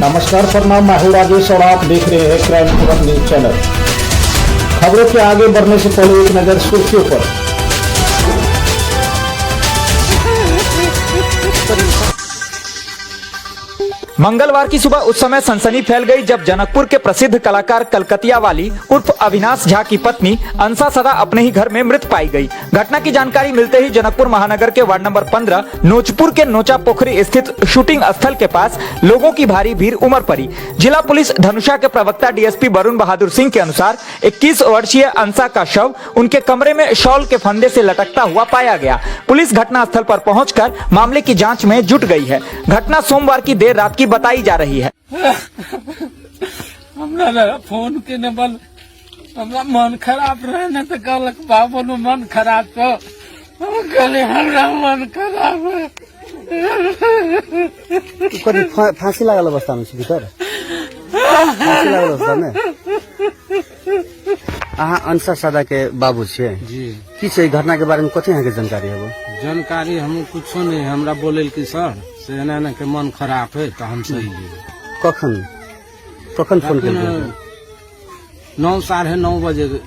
नमस्कार, प्रणाम। मैं हूं राजेश और आप देख रहे हैं क्राइम खबर न्यूज चैनल। खबरों के आगे बढ़ने से पहले एक नजर सुर्खियों पर। मंगलवार की सुबह उस समय सनसनी फैल गई जब जनकपुर के प्रसिद्ध कलाकार कलकतिया वाली उर्फ अविनाश झा की पत्नी अंसा सदा अपने ही घर में मृत पाई गई। घटना की जानकारी मिलते ही जनकपुर महानगर के वार्ड नंबर 15 नोचपुर के नोचा पोखरी स्थित शूटिंग स्थल के पास लोगों की भारी भीड़ उमड़ पड़ी। जिला पुलिस धनुषा के प्रवक्ता डीएसपी वरुण बहादुर सिंह के अनुसार 21 वर्षीय अंसा का शव उनके कमरे में शॉल के फंदे से लटकता हुआ पाया गया। पुलिस घटना स्थल पर पहुंचकर मामले की जांच में जुट गई है। घटना सोमवार की देर रात की बताई जा रही है। हमरा रहे फोन केने बल हमरा मन खराब रहे ने तऽ कहलक बाबू नु मन खराब छौ। हम कहलियै हमरा मन खराब है। कथी फाँसी लागल अवस्थामे छै? भीतर फाँसी लागल अवस्थामे। अहाँ अंसा सादा के बाबू छियै? जी। की छै घटना के बारे में, कथी अहाँके जानकारी हेबो? जानकारी हम कुछो नहीं। हमरा बोले कि सर से एना एना के मन खराब है तऽ हम सही जेबै। कखन कखन फोन केलकै? 9, 9:30 बजे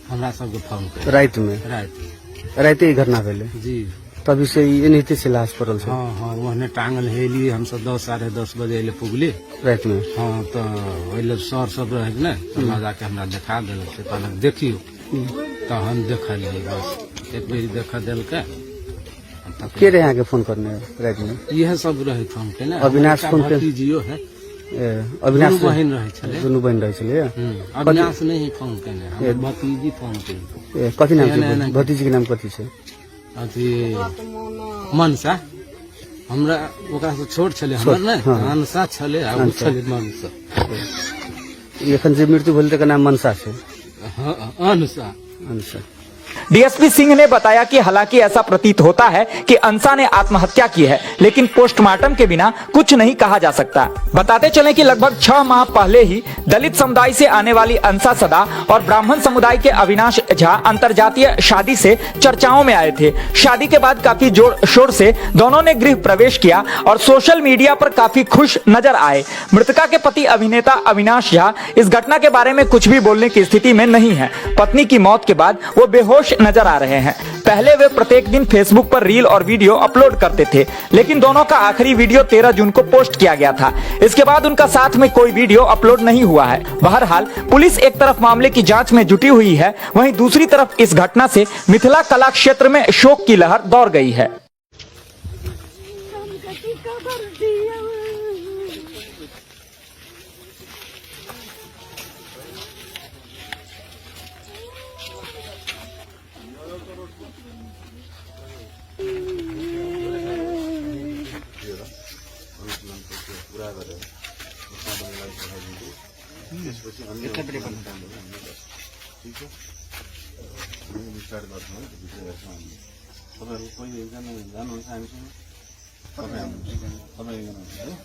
हमरा सबके फोन केलकै। रातिमे? राति। राति ई घटना भेलै? जी। तभी से ई एनाहिते छै, लाश पड़ल छै? हँ, ओहने टांगल हेली। हमसब 10, 10:30 बजे एले पुगली। रातिमे? हँ, तऽ ओहि लेल सर सब रहै ने, तऽ लऽ जाके हमरा देखा देलक। से कहलक देखियौ, तऽ हम देखलियै। बस एक बेर देख देलकै। के रहे अहाँके फोन करने रातिमे? इएह सब रहै फोन केने। अविनाश फोन के- भतीजियो है। ए, अविनाश? दुनू बहिन रहै छलै। दुनू बहिन रहै छलै? अविनाश नहीं फोन केने, हमर भतीजी फोन केने। ए, कथी नाम एना- छै? एना- भतीजी के नाम कथी छै? अथी मनसा। हमरा ओकरा से छोट छलै हमर ने। मनसा छलै आ ओ छलै मनसा। ई एखन जे मृत्यु भेल तकर नाम मनसा छै? हँ, अनसा। मनसा। डीएसपी सिंह ने बताया कि हालांकि ऐसा प्रतीत होता है कि अंसा ने आत्महत्या की है, लेकिन पोस्टमार्टम के बिना कुछ नहीं कहा जा सकता। बताते चलें कि लगभग 6 माह पहले ही दलित समुदाय से आने वाली अंसा सदा और ब्राह्मण समुदाय के अविनाश झा अंतरजातीय शादी से चर्चाओं में आए थे। शादी के बाद काफी जोर शोर से दोनों ने गृह प्रवेश किया और सोशल मीडिया पर काफी खुश नजर आए। मृतका के पति अभिनेता अविनाश झा इस घटना के बारे में कुछ भी बोलने की स्थिति में नहीं है। पत्नी की मौत के बाद वो बेहोश नजर आ रहे हैं। पहले वे प्रत्येक दिन फेसबुक पर रील और वीडियो अपलोड करते थे, लेकिन दोनों का आखिरी वीडियो 13 जून को पोस्ट किया गया था। इसके बाद उनका साथ में कोई वीडियो अपलोड नहीं हुआ है। बहरहाल पुलिस एक तरफ मामले की जांच में जुटी हुई है, वहीं दूसरी तरफ इस घटना से मिथिला कला क्षेत्र में शोक की लहर दौड़ गई है। कथी खबर दियौ? तपाईँहरू कोही एकजना जानुहुन्छ हामीसँग? तपाईँ आउनुहुन्छ, तपाईँ एकजना हुनुहुन्छ है।